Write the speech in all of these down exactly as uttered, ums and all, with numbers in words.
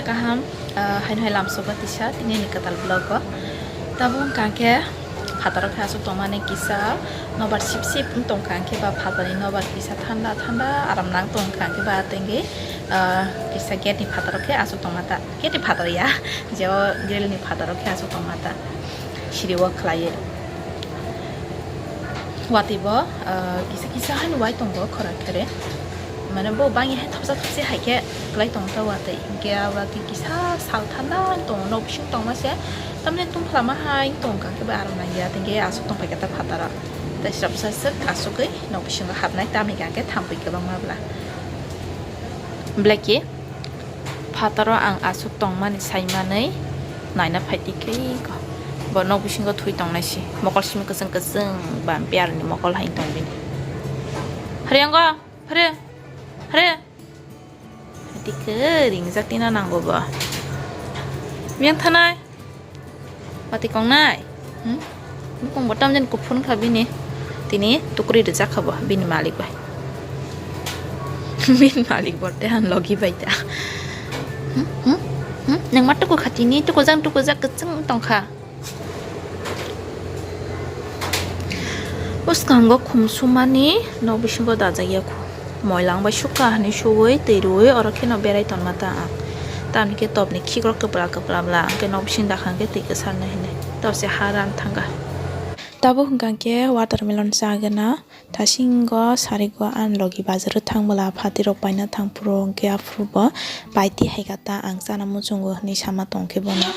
Kaham, ah, haino hai lamsogo tisa tini ni kwtal vlog o. Tabuk wngkha khe phataro khe aswk tongmani kisa nobar sip sip wng tongkha, hwnkhe ba phatarni nobar kisa thanda thanda aram nang tongkha, hwnkhe ba tengwi, ah, kisa gate ni phataro khe aswk tongma ta, gate ni phataro ya, je o grill ni phataro khe aswk tongma ta, siri o khlaiwi. Watwi bo, ah, kisa kisa haino wai tongo khorang khere. Mane bo bangya hai thopsa thopsi hai khe kwlai tong ta watwi. Hinkhe a watwi kisa sal thanda wng tongo, nok bising tongma se. Tamni tungphla ma hai wng tong kha khe bo aram nang ya. Hinkhe aswk tong phai kha ta phataro. Tei srapsa swk aswkwi nok bisingo hapnai, tamni hwnkhe thampui kwbangma bwla. Blacky. Phataro ang aswk tongmani saimanwi naina phaidi khe ko. Bo nok bisingo thui tongnai si. Mokol simi kwchwng kwchwng ba piyarni mokol hai tong bini. Hare ango, hare, hare. Phaidi khe ringjak tina nango bo. Miyang thanai. Pati kongnai? Hmm? Bukung bo tamjani kuphur wngkha bini. Tini tukri rijak kha bo bini malik bai. Bini malik bo tei ang logi bai ta. Hmm? Hmm? Hmm? Nang ma tuku kha tini, tuku jang, tuku jak kwchwng tong kha. Bwskango khum sumani nok bisingo dajak ya khu. Moilang bai sukha hinwi suwi twi rwi oro kheno berai tonma ta ang. Tamni khe topni khikrok kwpla kwpla bla hwnkhe nok bising dakha hwnkhe twi kwsarnai hinwi topse ha ran thangkha. Tabuk hwnkha khe watermelon chagwna thasingo sarigo ani logi bazaro thang bwla phatirok paina thang phuru hwnkhe aphuru bo paiti hai kha ta ang chana muchungo hinwi sama tongkhe bono.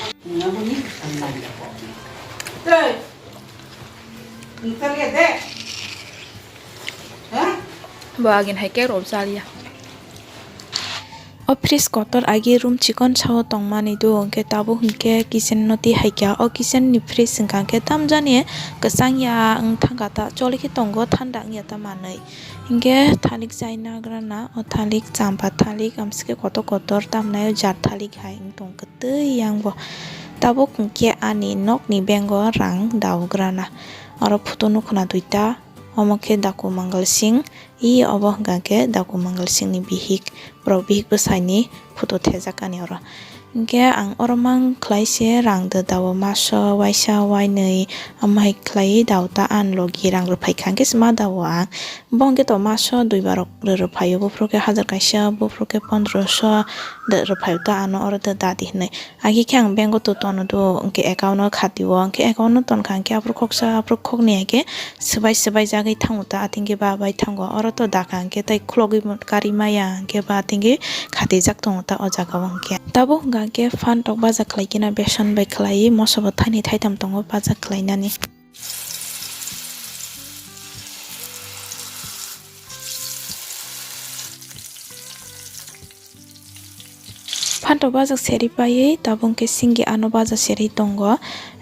Bo agin hai khe rw chaliya. O fridge kotor agi room chikon sao tongmani do, hwnkhe tabuk hwnkhe kitchen no twi hai kha. O kitchen ni fridge hwnkha khe tamjani kwchang ya wng thangkha ta, choli khe tongo, thanda wng ya ta manwi. Hwnkhe thalik chaina grana, o thalik champa thalik, amsike kotor kotor tamnai o jar thalik hai wng tong kwtwi yang bo. Tabuk hwnkhe ani nokni bank o rang daw grana. Oro photo nukhuna duita, omo khe Daku Mangal Singh, i obo hwnkha khe Daku Mangal Singh ni bihik, borok bihik bwsai ni photo thejak ani oro. Hwnkhe ang oro mang khlai se rang da daw o maso waisa wainwi, omo hai khlai daw ta ani logi rang rwphai kha hwnkhe se ma daw o ang. Bo hwnkhe to maso dui barok rw rwphai o, buphuru khe hajar kaisa, buphuru khe pondroso da rwphai o ta ano oro da dadi hinwi. Agi khe ang bank o to tono do, hwnkhe account o khati o, hwnkhe account o tonkha hwnkhe aphuru khoksa, aphuru khokni hai khe swbai swbai jagwi thango ta, ating khe ba bai thango, oro to dakha hwnkhe tei khulogwi kari maya hwnkhe ba ating khe khatijak tongo ta o jaga o hwnkhe. Tabuk hwnkha hwnkhe phan tok baja khlai khe na beson bai khlaiwi moso bo thaini thaitham tongo baja khlainani. Phantok bajak seri paiwi tabuk hwnkhe singgi ano baja seri tongo,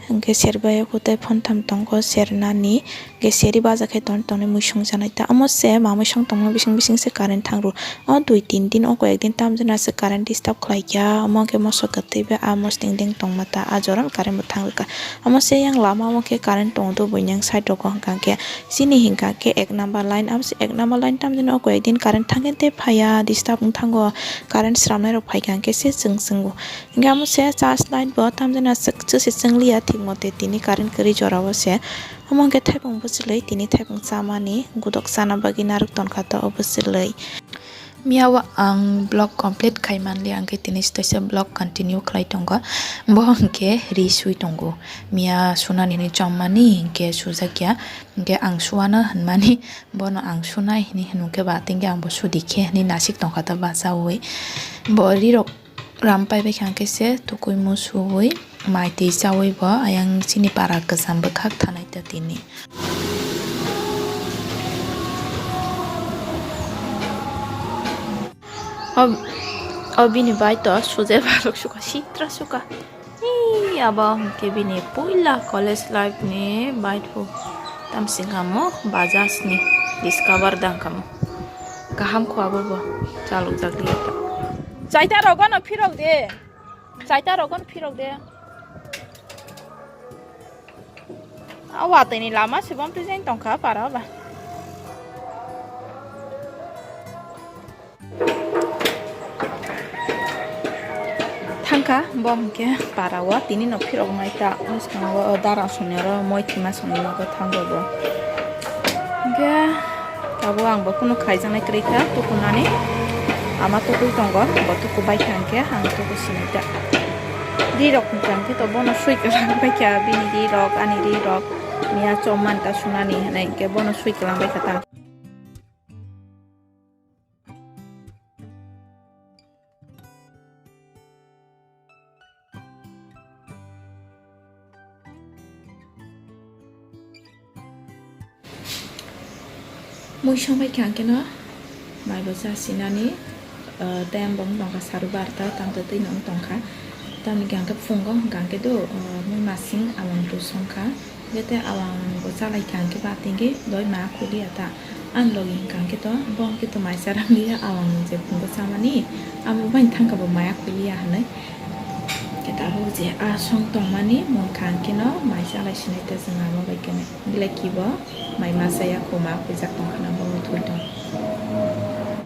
hwnkhe seri bai o kotei phontham tongo sernani, hwnkhe seri baja khe ton toni muisung janai ta. Omo se ma muisung tongma bising bising se current thang rw. O dui tin din o koi ek din tamjani aswk current disturb khlai kha, omo khe moso kwtwi bai a mosning ding tongma ta, a jora current bo thang rwkha. Omo se yang lama o khe current tongo do buini yang side rogo hwnkha khe chini hwnkha khe ek number line, abo se ek number line tamjani o koi ek din current thang khe tei phaiya disturb wng thango, current sramnai rok phaikha hwnkhe se chwng chwngo. Hwnkhe amo se charge light bo tamjani aswk chwse chwngliya thik mote tini current kwrwi jora o se. Omo hwnkhe thaipung bwchwlwi tini thaipung chamani gudok chana bagwi narwk tonkha ta o bwchwlwi. Miya o ang vlog complete khai manliya, hwnkhe tini se teisa vlog continue khlai tongo. Bo hwnkhe ri sui tongo. Miya sunani hinwi chommani hwnkhe sujakya. Hwnkhe ang suano hinmani bono ang sunai hinwi hinwi hwnkhe ba tengke ang bo sudi khe hinwi nasik tongkha ta bachaui. Bo rirok ram paibai kha hwnkhe se tukui musuui. Mai twi chaui bo ayang chini para kwcham bwkhak thanai ta tini. O, o bini bai to sujai balok suka, sitra suka. Ee, abo hwnkhe bini puila college life ni bai phu. Tamsing kamo Bajaj ni Discover dang kamo. Kaham kho abo bo chalok jak liya ta. Chaita rogo no phirok de. Chaita rogon phirok de. A watwi ni lama se bom twi jeng tongkha para ba. Ka bo hwnkhe para o tini no phirok nai ta bwskango dara songni oro moi thima songni nogo thango bo. Hwnkhe tabuk ang bo kunu khaijaknai kwrwi kha tukunani ama tukui tongo bo tuku bai kha hwnkhe ang tuku sinai ta. Ri rok hwnkha hwnkhe to bono sui kwlang bai kha bini ri rok ani ri rok miya chom man ta sunani hinwi hwnkhe bono sui kwlang bai kha ta. Mui song bai kha hwnkhe no mai bo cha sinani, ah, tei ang bo wng tong kha saru barta tamtwi twi no wng tong kha. Tamni hwnkhe phungo hwnkha hwnkhe do, ah, mui masing awang twi song kha. Bete awang bo chalai kha hwnkhe ba tingwi doi ma khuliya ta. Ang logi hwnkha hwnkhe to bo hwnkhe to mai cha rang liya awang ni je phungo chamani. Amo bai thang kha bo maya khuliya hinwi. Khe tabuk je a song tongmani mungkha hwnkhe no mai chalai sinai ta chwng amo bai khe belai kibo mai masa ya kho ma khuijak tong khana bo thwi tong.